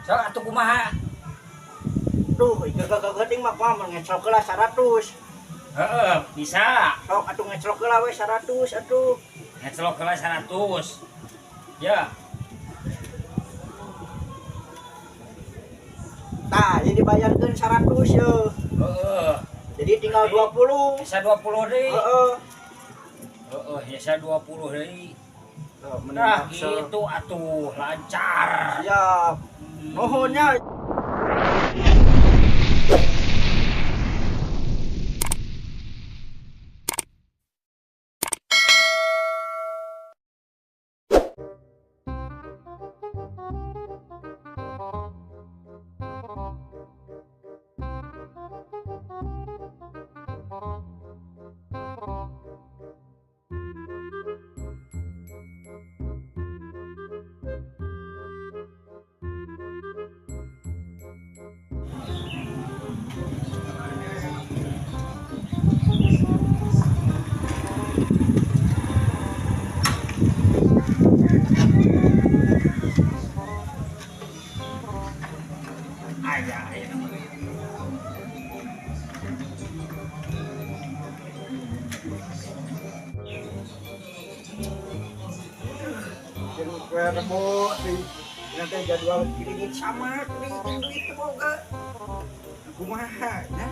Sok atuh kumaha? Duh, geuting mah kumaha mun ngeclok heula 100. Heeh, bisa. Sok atuh ngeclok heula we 100 atuh. Ngeclok heula 100. Ya. Tah, jadi dibayarkeun 100 ye. Heeh. Jadi tinggal 20. Bisa 20 deui. Heeh. Heeh, bisa 20 deui. Tuh, Nah, gitu atuh, lancar. Siap. Nuhun nya. Aya, aya nama. Jeung kue rebo di nanti jadwal kredit sama kredit duit teu boga. Kumaha nya?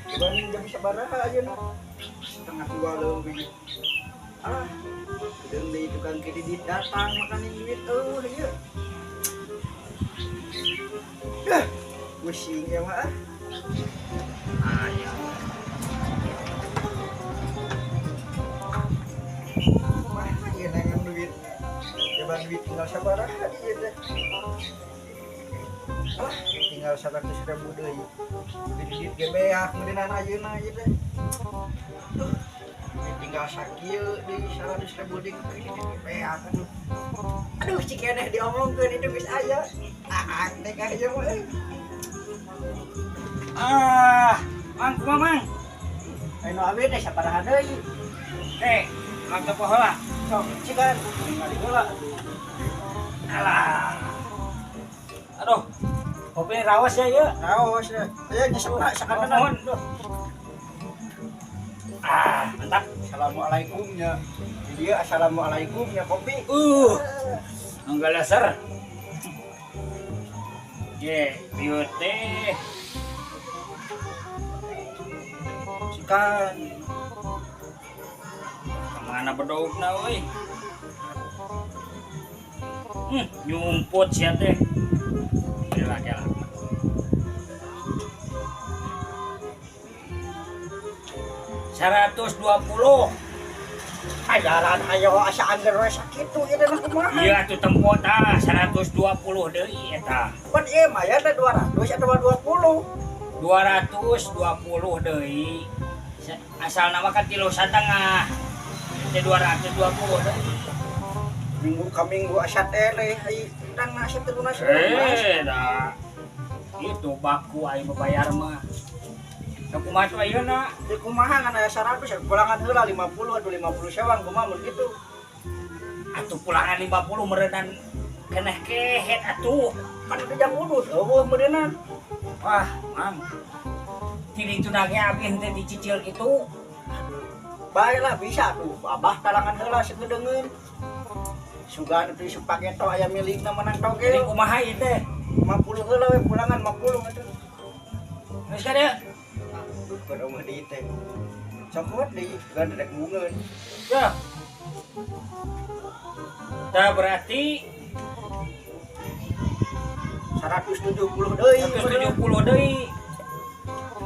Dibanding jam sabaraha ayeuna? 1:30 leuwih. Ah, jeung deui tukang kredit datang makanin duit eueuh ieu. Dah, pusing ya mah. Aya. Kumaha ieu nangan duit? Coba duit tinggal sabaraha ieu teh. Ah, tinggal 100.000 deui. Duit ge beak meureunana ayeuna ieu teh. Duh, duit tinggal sakieu deui 100.000 deui kredit ge beak aduh. Aduh, cikeneh diomongkeun itu geus aya. Ah, teh ka ieu mah euy. Ah, Mang kumaha, Mang? Anu abi teh sabaraha deui? Eh, Mang tepo heula. Sok cikan ningali heula atuh. Alah. Aduh. Kopi rawas ya ieu. Raos ya. Aya nyesep na sakadana. Nuhun. Duh. Ah, mantap. Assalamualaikum nya. Di dieu assalamualaikum nya kopi. Enggak dasar. Ye, ieu teh Cikan. kemana bedogna euy? Nyumput sia teh. Kela kela. 120. Ajaran ayo asa angger we sakitu ieu teh kumaha. Iya atuh tempo tah 120 deui eta. Pan ieu mah ya teh 200 atau 20. 220 deui. Asal nama kan 3,5. Teh 220 deui. Minggu ka minggu asa teh ai utang na asa teu lunas. Eh, dah. Itu baku aing bebayar mah. Da kumaha tuh ayeuna? Di kumaha ngan aya 100 ya pulangan heula 50 atau 50 sewang kumaha mun kitu. Atuh pulangan 50 meureunan keneh kehet atuh. Kan udah jam udut eueuh meureunan. Wah, Mang. Ti ditu na ge abi henteu dicicil kitu. Bae lah bisa tuh abah talangan heula segedeungeun. Sugan teh isuk paketo aya milikna menang Jadi togel. kumaha ieu teh? 50 heula we pulangan 50 atuh. Geus ka dieu. Aduh, kada mah deui teh. Cokot deui, sugan rek bungeun. Ya. Tah berarti 170 deui. 170 deui.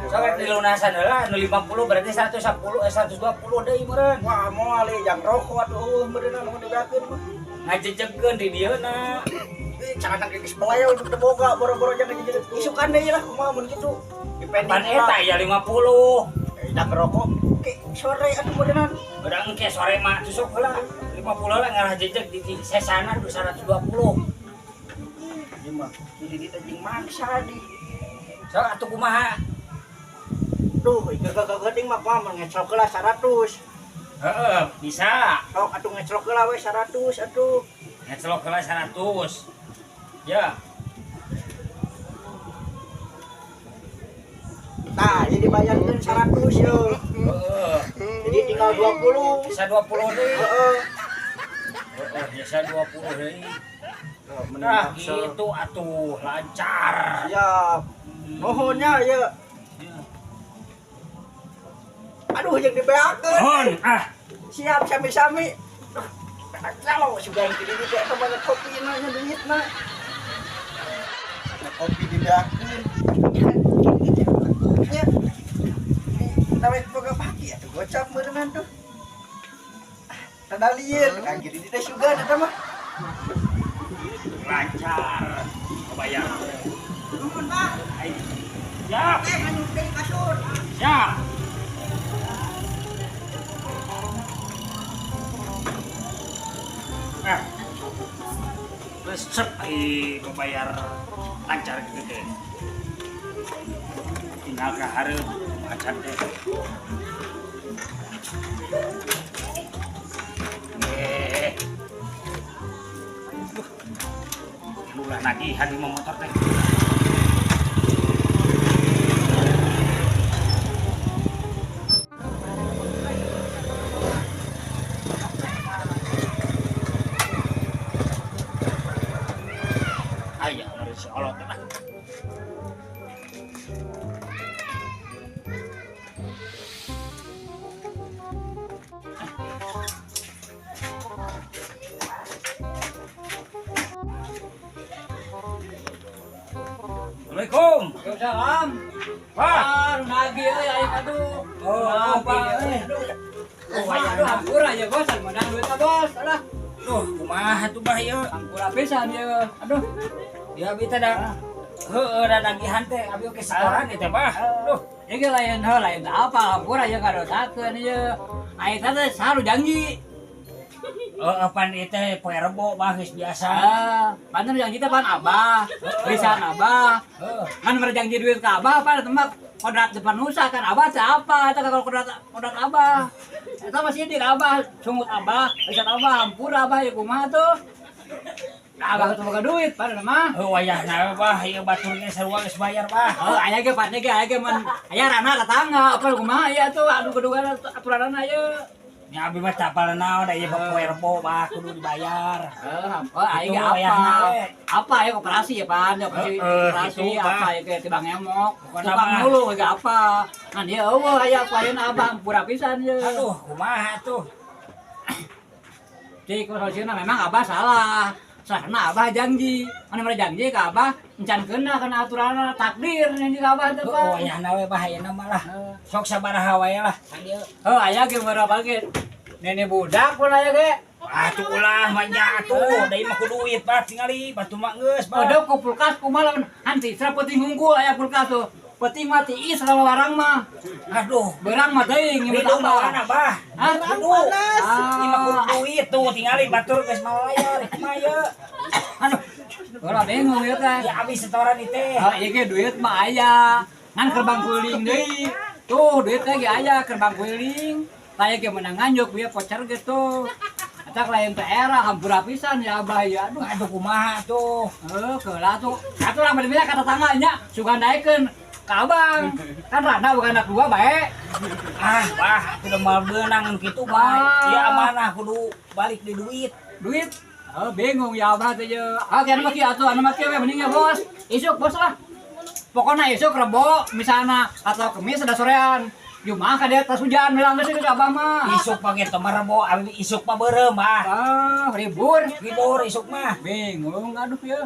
Sok dilunasan heula nu 50 berarti 110 120 deui meureun. Wah, moal ieu jang rokok atuh eueuh meureunna nu dibeakeun mah. Ngajejegkeun di dieuna. Ih, carana geus beleo teu boga boro-boro jang ngajejeg. Isukan deui lah kumaha mun kitu. Dipending Pan eta ya 50. Eh, jang rokok ke sore atuh meureunna. Udah engke sore mah tusuk heula. 50 lah ngarah jejeg di sesana du 120. Ieu mah di dieu jeung maksa di. Sok atuh kumaha? Duh, geuting mah kumaha mun ngeclok heula 100. Heeh, bisa. Sok atuh ngeclok heula we 100 atuh. Ngeclok heula 100. Ya. Aya dibayarkeun 100 ye. Heeh. Jadi tinggal 20. Bisa 20 deui. Heeh. Heeh, biasa 20 deui. Oh, Nah, mending gitu atuh lancar. Siap. Nuhun nya ieu. Aduh, jeung dibeakeun. Nuhun, ah. Siap sami-sami. Kalau sudah gini di teh banyak kopi na nya duitna. Nah, kopi dibeakeun. Nya. Di nawek boga pagi atuh gocap meureunnan tuh. Rada lieur kan gini di teh sugan eta mah. Lancar. Kebayar. Nuhun, Pak. Siap. Eh, nganyuk deui kasur. Siap. Nah, resep ai membayar lancar gitu deh. Tinggal ke hareup acan teh. Eh. Duh. Ulah nagihan di motor teh. Ayah, si Allah teh. Assalamualaikum. Waalaikumsalam. Wah. Ah, nagih euy aing aduh. Oh, Nagih, euy. aduh. Oh, Aduh, hampura ya bos, menang duit bos. Alah, Duh, kumaha tuh bah ieu? hampura pisan ieu. Aduh. Ya abi teh da heueuh da nagihan teh abi oge setoran ieu teh bah. Duh, Ieu lain heuh lain apa hampura ieu kadosakeun ieu. Aing teh saru janji. Heeh pan ieu teh poe Rebo bah geus biasa. Ah, pan janji teh pan abah, lisan abah. Heeh. Kan berjanji duit ke abah apa temak kodrat depan nusa kan abah teh apa eta kalau kodrat kodrat abah. Eta masih di abah, sungut abah, lisan abah, hampura abah ya kumaha tuh. Nah, abah tuh boga duit pada mah. Heuh wayahna bah ieu batur ge sarua geus bayar bah. Oh, aya ge pan ge aya ge mun aya rana tetangga apa kumaha ya tuh aduh keduga aturanana ieu. Nya abi mah capal naon da ieu poe Rebo bah kudu dibayar. Heeh, oh aing ge Itu apa? wayahna we. Apa ya koperasi ya pan, ya koperasi, Heeh, koperasi gitu, apa Pak. ya ge tibang emok. Pokona Tukang mah. mulu ge apa. Nah dia eueuh aya ku ayeuna abah hampura pisan ye. Aduh, kumaha tuh? Cik solusinya memang abah salah. Salahna abah janji. Mana mere janji ke abah encan kena kana aturanna takdir janji ka abah teh Heuh Pak. wayahna we bah ayeuna mah lah. Sok sabaraha wae lah ka dieu. Heuh aya ge berapa ge? Nenek budak pun aya ge. Atuh ulah manja atuh, da ieu mah ku duit bah tingali batu mah geus bah. Udah ku kulkas kumaha lamun anti isra penting hungkul aya kulkas tuh. Penting mah tiis sama barang mah. Aduh, Berang mah teuing nyebut Ridho apa? mawana bah. Hah? Ridho. Ieu mah kudu duit tuh tingali batur geus malayar kumaha ieu. Aduh. Ulah bingung ieu teh. Ya abi setoran ieu teh. Oh, ieu ge duit mah aya. Ngan kerbang guling deui. Tuh duit teh ge aya kerbang guling. Saya ge menang nganjuk bieu voucher gitu. Eta lain teh era hampura pisan ya abah ya. Aduh. Aduh kumaha tuh. Heuh, keula tuh. Atuh lah bener kata tangganya suka naikeun ka abang. Kan rana bukan anak dua bae. Ah, bah atuh da moal beunang kitu bah. Ieu amanah kudu balik di duit. Duit. Oh, bingung ya abah teh ye. Ah, kieu mah kieu atuh anu mah kieu we mending ya bos. Isuk bos lah. Pokoknya isuk Rebo misalnya atau Kemis ada sorean. Jumat ka dia tas hujan bilang geus geus abah mah. Isuk mah kitu mah Rebo, abi isuk mah beureum bah. Ah, libur. Libur isuk mah. Bingung aduh ya.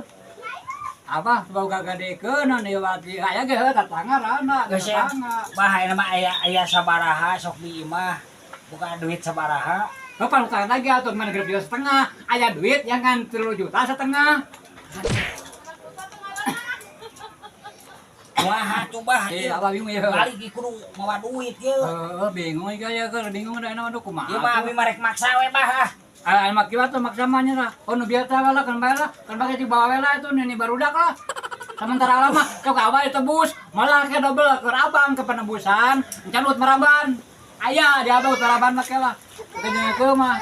Abah boga gadekeun ieu berarti aya ge heuh tetangga rana Geus ya. tetangga. Bah ayeuna mah aya aya sabaraha sok di imah. Bukan duit sabaraha. Bapak utang lagi atau mana genep juta setengah, aya duit yang kan 3,5 juta. Kumaha tuh bah. Eh, abah bingung ya. Balik ge kudu mawa duit ye. Heeh, bingung ieu ya keur bingung da aduh kumaha. Ieu mah abi mah rek maksa we bah. Ah. Ah, emak kieu tuh maksa mah nya lah. Oh, nu biasa lah kan bae lah, kan bae di bawah we lah itu nini barudak lah. Sementara lama sok abah ditebus, malah ke dobel ke abang ke penebusan, encan ut meraban. Aya di abah ut meraban mah lah. Ke mah.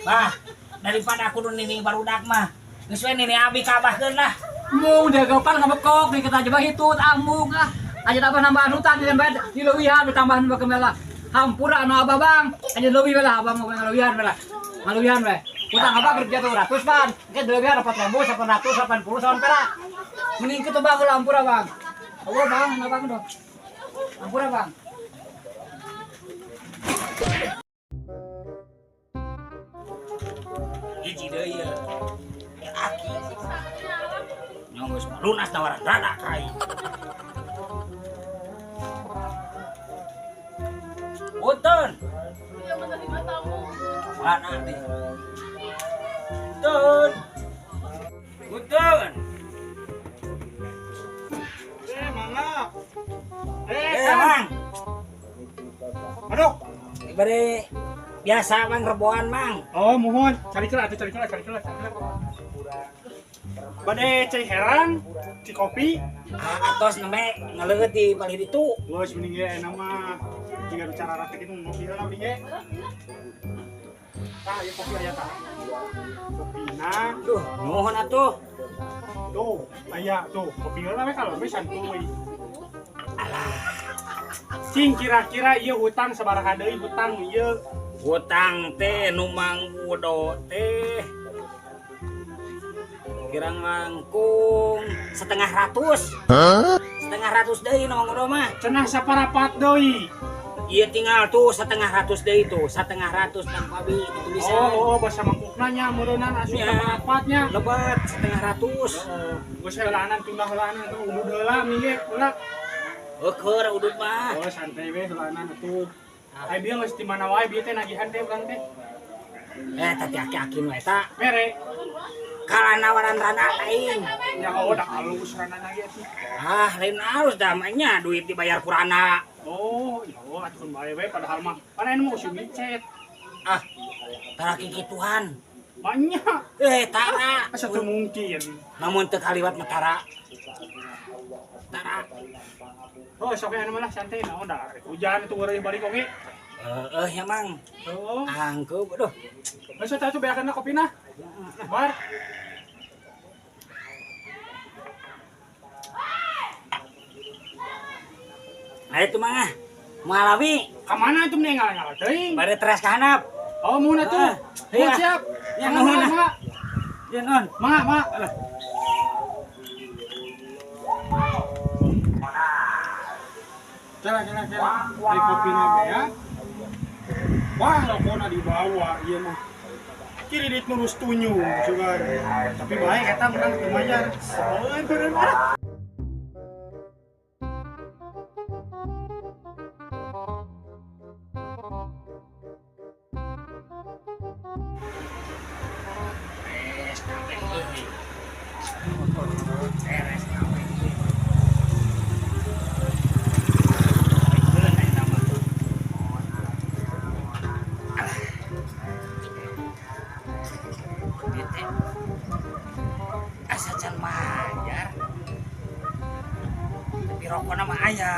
Bah, daripada kudu nini barudak mah. Geus we nini abi ka abahkeun lah. Mung jagopan ngabekok nih kita coba hitut amung ah. Aja abah nambahan hutang jeung bae dileuwihan ditambahan bae lah. Hampura anu abah bang. Aja leuwih we lah abah mau ngaleuwihan we lah. Ngaleuwihan we. Hutang abah kerja 200 pan. Engke dileuwihan 4000, 880 sawan perak. Mending kitu bang ulah hampura bang. Allah bang, anu bang doh. Hampura bang. Hiji deui ieu. Ya aki. Nyong geus lunas tawaran rada ka aing. Punten. Yang menerima tamu. Mana nih? Punten. Punten. Mangga. Mang. Aduh. Bari biasa mang reboan mang. Oh, mohon. Cari celah, atuh, cari celah, cari celah, cari celah. Bade cai herang, ci kopi. Ah, atos nembe ngaleueut di palih ditu. Geus mending ge enak mah. Jika bicara rata gitu ngopi heula mending ge. Tah, ieu kopi aya tah. Kopina. Duh, nuhun atuh. Tuh, aya tuh, kopi heula we kalau we santuy. Alah, Cing kira-kira ieu hutang sabaraha deui hutang ieu? Hutang teh nu manggudo teh kirang langkung 50. 50 deui nu manggudo mah. Cenah saparapat deui. Ieu tinggal tuh 50 deui tuh, 50 tanpa abi ditulisan. Oh, oh, bahasa mangkukna nya meureunan asup Nya. saparapatnya. Lebat 50. Heeh, geus heulaanan tunda heulaanan tuh udud heula mingge heula. Eueur udud mah. Oh, santai we heulaanan atuh. Ai bieu geus di mana wae bieu teh nagihan teh urang teh. Tadi aki-aki nu eta Mere. Kalah nawaran rana aing. Ya oh da halus rana ge atuh. Ah, lain halus dah mah nya duit dibayar ku rana. Oh, ya oh atuh bae we padahal mah pan anu mah usum micet. Ah, tara kikituan. Banyak. Tara. Asa teu mungkin. Namun teu kaliwat mah tara. Tara. Oh, sok anu mah lah santai naon da hujan atuh eureun balik oge. Heeh, ya mang. Oh, Angkeup aduh. geus teh atuh beakeun kopina. Bar. Ayo tuh mang ah. Mengalami Ka mana atuh mending ngalah-ngalah teuing? bade teras ka handap. Oh, mun atuh. Ah, Mun iya. siap. Ya, Mangga, nuhun, ah. mangga. Ya non. Mangga, mangga. Kela, kela, kela. Di kopina ya. Wah, rokona dibawa ieu mah. Kiri dit nurus tunyung sugan. Tapi baik eta menang teu mayar. Oh, beureum ah. Beres kabeh euy. Beres kabeh. Beuleuh eta mah. Alah. Duit teh. Asa can mayar. Tapi rokona mah aya.